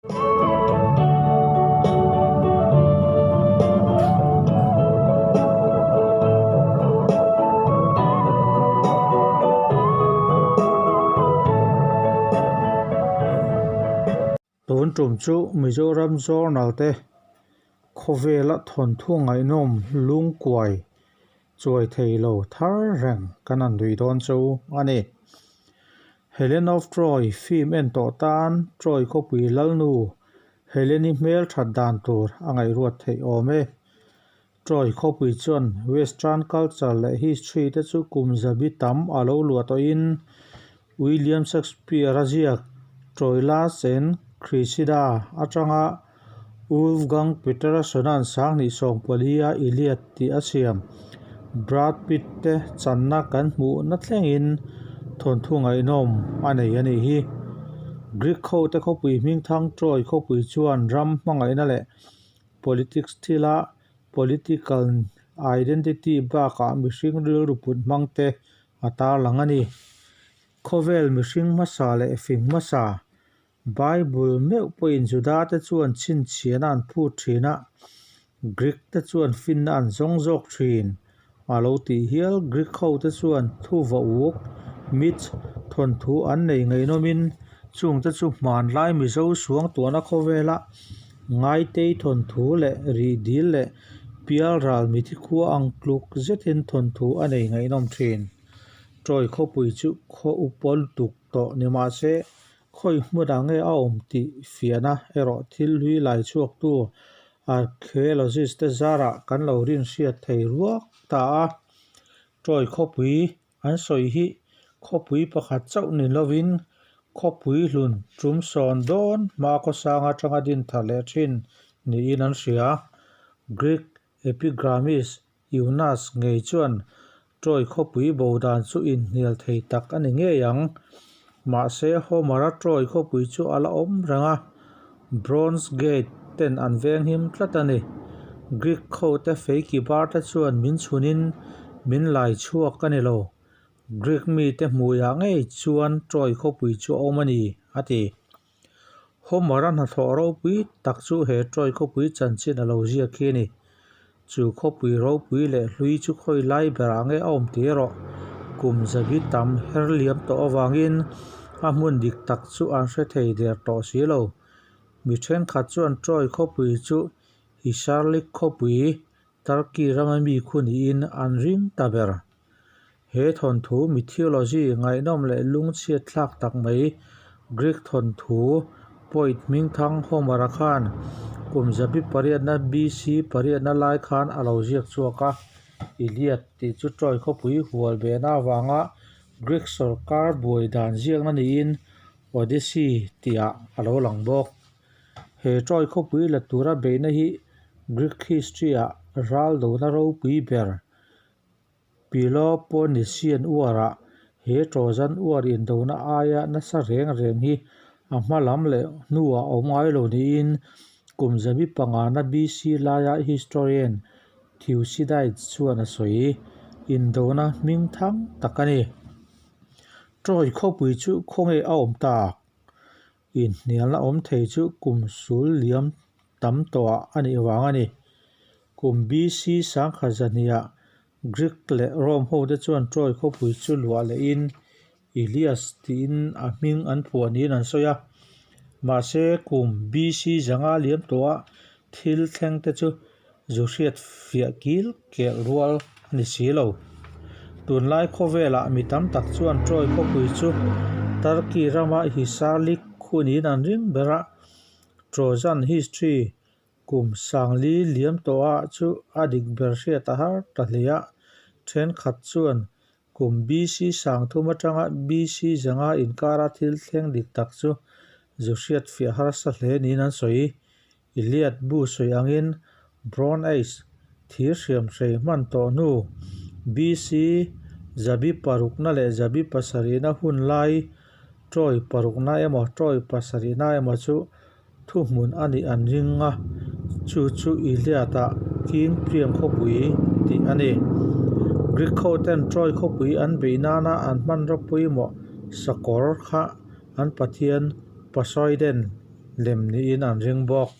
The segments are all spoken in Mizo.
Tun tum chu Mizoram Journal te khawvela thawnthu ngaihnawm lungkuai chuai thei lo thar reng kan han nui dawn chu a ni. Helen of Troy film en tawh tan Troy khawpui lalnu Helen-i hmel that dan tur a ngaihruat theih awm e. Troy khawpui chuan Western culture leh history te chu kum zabi tam a lo luah tawhin William Shakespeare-a ziak Troilus and Cressida atanga Wolfgang Peterson-a'n 2014-a Iliad tih a siam Brad Pitt te channa kan hmuhna thlengin thawnthu ngaihnawm a nei a nih hi. Greek hote khawpui hmingthang Troy khawpui chuan ram hmangaihna leh Politics thila political identity bakah mihring rilru put hmang te a tarlang a ni. Khawvel mihring hmasa leh fing hmasa, Bible meuh pawhin Juda te chuan chhinchhiahna an phut thin a, Greek te chuan finna an zawng zawk thin. A lo tih hial Greek ho te chuan thu va uk, myth, thawnthu an nei ngaihnawmin chung te chu hmanlai Mizo suangtuahna khawvela Ngaitei thawnthu leh Rihdil leh Pialral mithi khua ang tluk zetin thawnthu a nei ngaihnawm thin. Troy khawpui chu khaw upa lutuk tawh ni mahse khawi hmunah nge a awm tih fiahna erawh thil hlui lai chhuaktu Archaeologist te zarah kan lo rinhriat thei ruak ta a. Troy khawpui an sawi hi khawpui pakhat chauh ni lovin khawpui hlun tum sawn dawn hma khawsang atanga din thar leh thin niin an hria. Greek epigrammist Eunus ngei chuan Troy khawpui bo dan chu inhnial thei tak a ni ngei ang. Mahse, Homer-a Troy khawpui chu a la awm reng a, Bronze Gate ten an venghim tlat a ni. Greek hote feiki bar te chuan min chhunin min lai chhuak a ni lo. Greek mite hmuiah ngei chuan Troy khawpui chu a awm a ni, a ti. Homer-a hnathawh ropui tak chu he Troy khawpui chanchin a lo ziak khi a ni. Chu khawpui ropui leh hlui chu khawi lai berah nge a awm tih erawh kum zabi tam her liam tawh avangin a hmun dik tak chu an hre thei der tawh si lo. Mi thenkhat chuan Troy khawpui chu Hisarlik khawpui, Turkey rama mi khu niin an ring ta ber. He thawnthu mythology ngaihnawm leh lungchhiat thlak tak mai Greek thawnthu poet hmingthang Homer-a khan kum zabi pariatna BC pariatna lai khan a lo ziak chhuak a. Iliad tih chu Troy khawpui hual behna avanga Greek sawrkar buai dan ziakna niin Odyssey tihah a lo lang bawk. He Troy khawpui la tura beihna hi Greek history-ah ral dona ropui ber Peloponnesian War-ah he Trojan War indona aia nasa reng reng hi a hma lam leh hnuah a awm ngai lo niin kum zabi pangana BC laia historian Thucydides chuan a sawi. Indona hming thang tak a ni. Troy khawpui chu khawnge a awm tak? Inhnialna awm thei chu kum sul liam tam tawhah a nih vang a ni. Kum BC sangkhat zahniah Greek leh Rome hote chuan Troy khawpui chu luah lehin Ilias tiin a hming an phuah niin an sawi a. Mahse, kum BC zanga liam tawhah thil thleng te chu zu hriat fiah kil kelh rual a ni si lo. Tunlai khawvelah mi tam tak chuan Troy khawpui chu Turkey rama Hisarlik khunin an ring ber a, Trojan history kum sangli liam tawhah chu a dik ber hriat a har ta hle a, thenkhat chuan kum BC sangthum atanga BC zanga inkara thil thleng dik tak chu zu hriat fiah harsa hle niin an sawi. Iliad bu sawi angin Bronze Age thir hriam hrei hman tawh hnu BC zabi parukna leh zabi pasarihna hun lai Troy parukna emaw Troy pasarihna emaw chu thuhmun a nih an ring a, chu chu Iliad-ah King Priam khawpui tih a ni. Greek hoten Troy khawpui an beih nana an hmanraw pawimawh sakawr kha an pathian Poseidon. lem niin an ring bawk.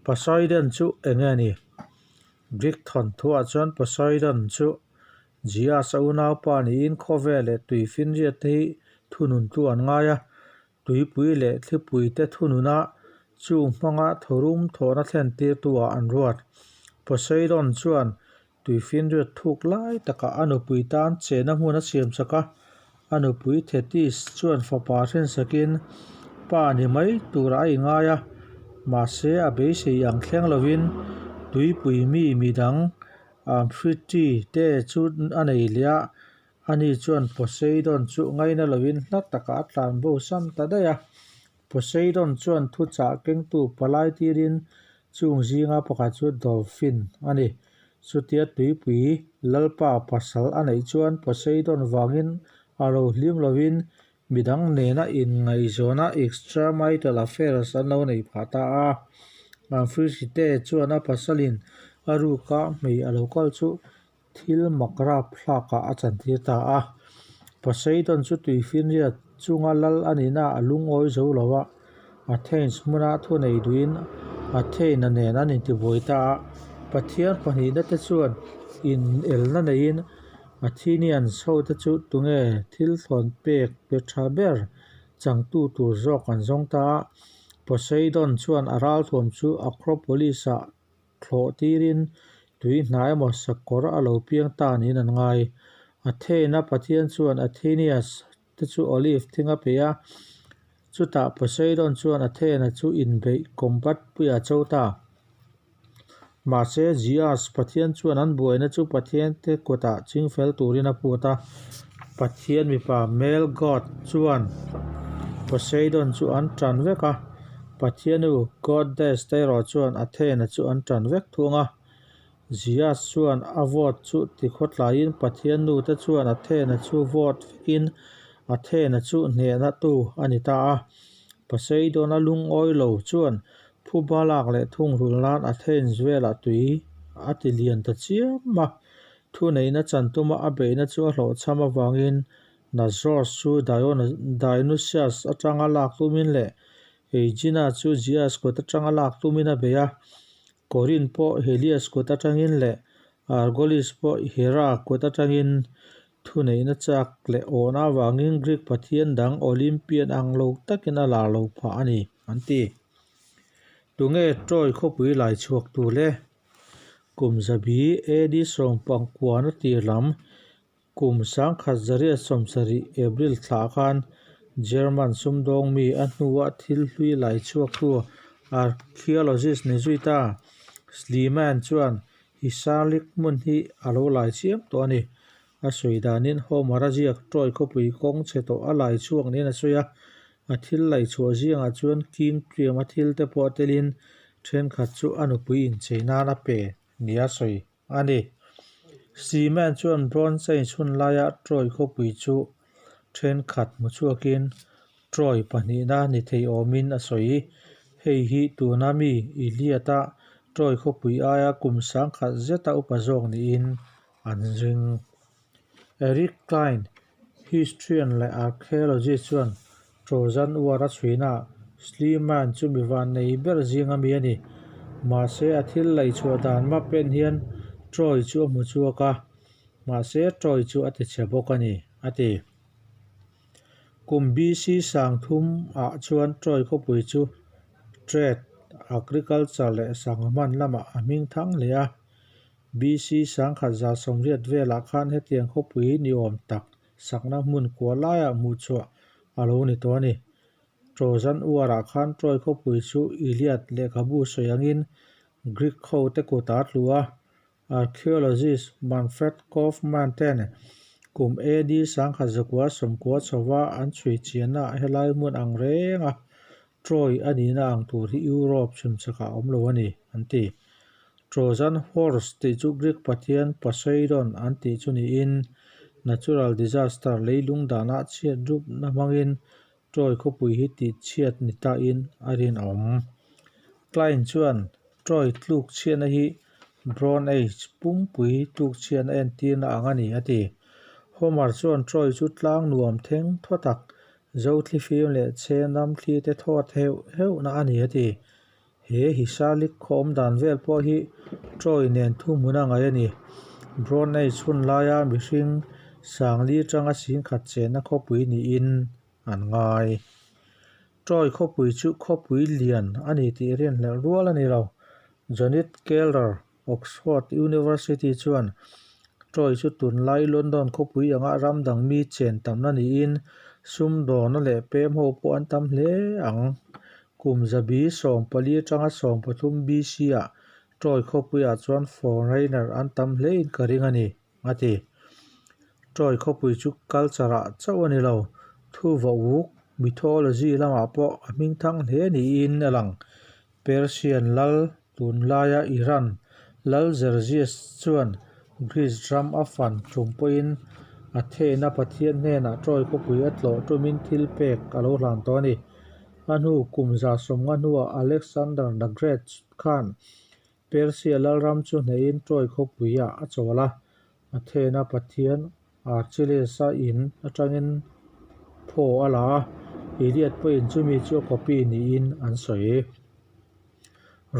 Poseidon chu eng nge ni? Greek thawnthuah chuan Poseidon chu Zeus-a unaupa niin khawvel leh tuifinriat te hi thununtu an ngai a, tuipui leh thlipui te thununa chung hmanga thawrum thawhna thlen tirtu-ah an ruat. Poseidon chuan tuifinriat thuk lai takah a nupui tan chehna hmun a siam chak a, a nupui Thetis chuan fapa hrensakin pa ni mai turah a inngai a, mahse a beisei ang thleng lovin tuipui mi midang Amphitrite te chu a nei leh a, ani chuan Poseidon chu ngaina lovin hla takah a tlan bo sam ta daih a. Poseidon chuan thuchah kengtu palai tirin chung zinga pakhat chu Dolphin a ni. Chutia tuipui lalpa pasal a neih chuan Poseidon vangin a lo hlim lovin midang nena inngaihzawna extramarital affairs an lo neih phah ta a. Amphitrite chuan a pasalin a ruka hmei a lo kal chu Thil mak rap hlakah a chantir ta a. Poseidon chu tuifinriat chunga lal a nihna a lungawi zo lo a, Athens hmuna thunei duhin Athena nen an intibuai ta a. Pathian pahnihna te chuan inelna neiin Athenians hote chu tunge thil thlawn pek pe tha ber changtu tur zawk an zawng ta a. Poseidon chuan a ralthuam chu Acropolis-ah thlawh tirin tui hnai emaw sakawr a lo piang ta niin an ngai. Athena pathian chuan Athenians te chu olive thing a pe a, chutah Poseidon chuan Athena chu inbeih combat puiah a cho ta. Mahse, Zeus pathian chuan an buaina chu pathian te kutah chingfel turin a put a, pathian mipa male god chuan Poseidon chu an tan vek a, Pathianu, Goddess, te erawh chuan Athena chu an tan vek thung a. Zeus chuan a vote chu tikhawtlaiin Pathiannu te chuan Athena chu vote vekin Athena chu hnehna tu a ni ta a. Poseidon-a lungawi lo chuan phuba lak leh thungrul nan Athens velah tui a ti lian ta chiam a. Thuneihna chan tuma a beihna chu a hlawhchham avangin Nazos chu Dionysius atanga lak tumin leh Aegina chu Zeus kut atanga lak tumin a bei a, Corinth pawh Helios kut atangin leh Argolis pawh Hera kut atangin thuneihna chak leh awhna avangin Greek pathian dang Olympian ang lo takin a lar lo phah a ni, an ti. Tunge Troy khawpui lai chhuak tu le? Kum zabi AD 19 tir lam Kum 1970 April thla khan German sumdawng mi a hnua thil hlui lai chhuaktu archaeologist ni zui ta Schliemann chuan Hisarlik hmun hi a lo lai chiam tawh a ni. A sawi danin Homer-a ziak Troy khawpui kawng chhe tawh a lai chhuak niin a sawi a, a thil lai chhuah zingah chuan King Priam-a thil te pawh telin thenkhat chu a nupui inchei nan a pe nia sawi a ni. Seaman chuan Bronze Age hun laia Troy khawpui chu thenkhat hmu chhuakin Troy pahnihna ni thei awmin a sawi. Hei hi tuna mi Iliad-a Troy khawpui aia kum 1000 zeta upa zawk niin an ring. Eric Cline, historian leh archaeologist chuan Trojan War a chhuina Schliemann chu mi vannei ber zinga mi a ni. Mahse, a thil laihchhuah dan map en hian Troy chu a hmu chhuak a, mahse Troy chu a ti chhe bawk a ni, a ti. Kum BC 3000 ah chuan Troy khawpui chu trade, agriculture leh sangha hman lamah a hming thang hle a. BC 1180 velah khan hetiang khawpui ni awm tak sakna hmun kua laiah hmuhchhuah a lo ni tawh a ni. Trojan War-ah khan Troy khawpui chu Iliad lehkhabu sawi angin Greek ho te kutah a tlu a, archaeologist Manfred Kaufmann ten kum AD 1990 chhova an chhui chiannaah helai hmun ang renga Troy a nihna ang tur hi Europe chhimchhakah a awm lo a ni, an ti. Trojan Horse tih chu Greek pathian Poseidon an tih chu niin, natural disaster leilung danah chhiat rupna hmangin Troy khawpui hi tih chhiat ni tain a rinawm. Klein chuan Troy tluk chhiatna hi Bronze Age pumpui tluk chhiatna entirna ang a ni, a ti. Homer chuan Troy chu tlang nuam theng thaw tak. Zothlifim leh Chhenram thli te thawt heuh heuhna a ni a ti. He Hisarlik khaw awm dan vel pawh hi Troy nen thuhmun a ngaih a ni. Bronze Age hun laia mihring sangli atanga singkhat chenna khawpui niin an ngai. Troy khawpui chu khawpui lian a ni tih rinhlelh rual a ni lo. Jonit Keller, Oxford University chuan Troy chu tunlai London khawpui anga ram dang mi chen tamna niin sumdawna leh pem ho pawh an tam hle ang. Kum zabi 14 atanga 13 BC-ah Troy khawpuiah chuan foreigner an tam hlein ka ring a ni, a ti. Troy khawpui chu culture-ah chauh a ni lo, thuvawuk, mythology, lamah pawh a hmingthang hle niin a lang. Persian lal tunlaia Iran lal Xerxes chuan Greece ram a fan tum pawhin Athena pathian hnenah Troy khawpui a tlawh tumin thil pek a lo hlan tawh a ni. A hnu kum 150 hnuah Alexander the Great khan Persia lalram chu hnehin Troy khawpuiah a chawl a, Athena pathian Achilles-a in atangin phaw a la a, Iliad pawhin chumi chu a copy niin an sawi.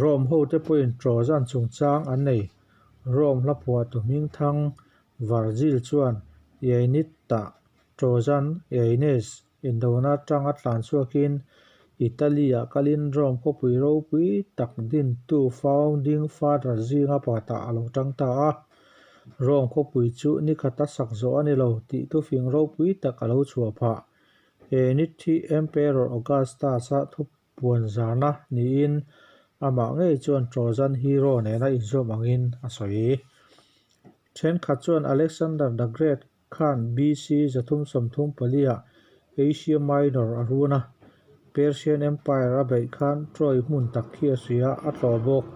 Rome hote pawhin Trojan chungchang an nei. Rome hla phuahtu hmingthang Virgil chuan Aeneid-ah Trojan Aeneas indona atanga tlan chhuakin Italy-ah kalin Rome khawpui ropui tak dintu founding father zinga pakhatah a lo tang ta a. Rome khawpui chu nikhata sak zawh a ni lo tih thufing ropui tak a lo chhuah phah. He nithi Emperor Augustus-a thupuan zarna niin amah ngei chuan Trojan hero nena inzawm angin a sawi. Thenkhat chuan Alexander the Great Khan BC 334-ah Asia Minor a run a, Persian Empire a beih khan Troy hmun tak hi a hria a tlawh bawk.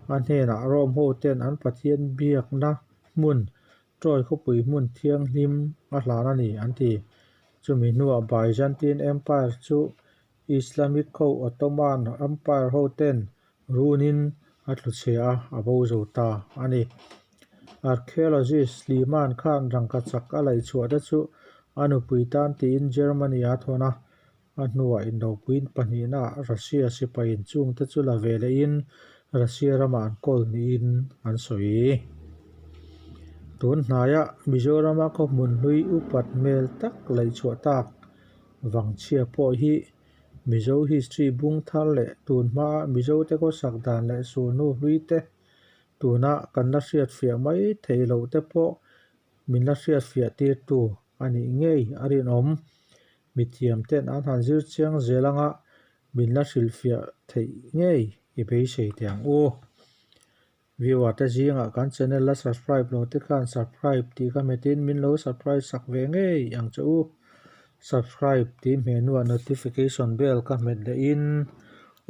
A hnenah Rome hoten an pathian biakna hmun Troy khawpui hmun thianghlim a hlan a ni an ti. Chumi hnuah Byzantine Empire chu Islamic ho Ottoman Empire hoten runin a tlu chhia a, a bo zo ta a ni. Archaeologist Sliman khan rangkachak a laih chhuah te chu a nupui tan tiin Germany a thawn a, a hnuah indopui pahnihnaah Russia sipaiin chungte chu la ve lehin Russia ramah an kawl niin an sawi. Tun hnaia Mizorama khawhmun hlui upat hmel tak laih chhuah tak Vangchhia pawh hi Mizo history bung thar leh tun hmaa Mizote khawsak dan leh sulhnu hlui te tuna kan la hriatfiah mai theih loh te pawh min la hriatfiah tirtu a nih ngei a rinawm. Mithiam ten an han zir chiang zel anga min la hrilhfiah theih ngei i beisei teh ang u. Viewer te zingah kan channel la subscribe lo te khan subscribe tih ka hmetin min lo subscribe sak ve ngei ang che u. Subscribe tih hmeh hnuah notification bell ka hmet leh in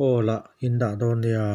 aw lah in dah dawn nia.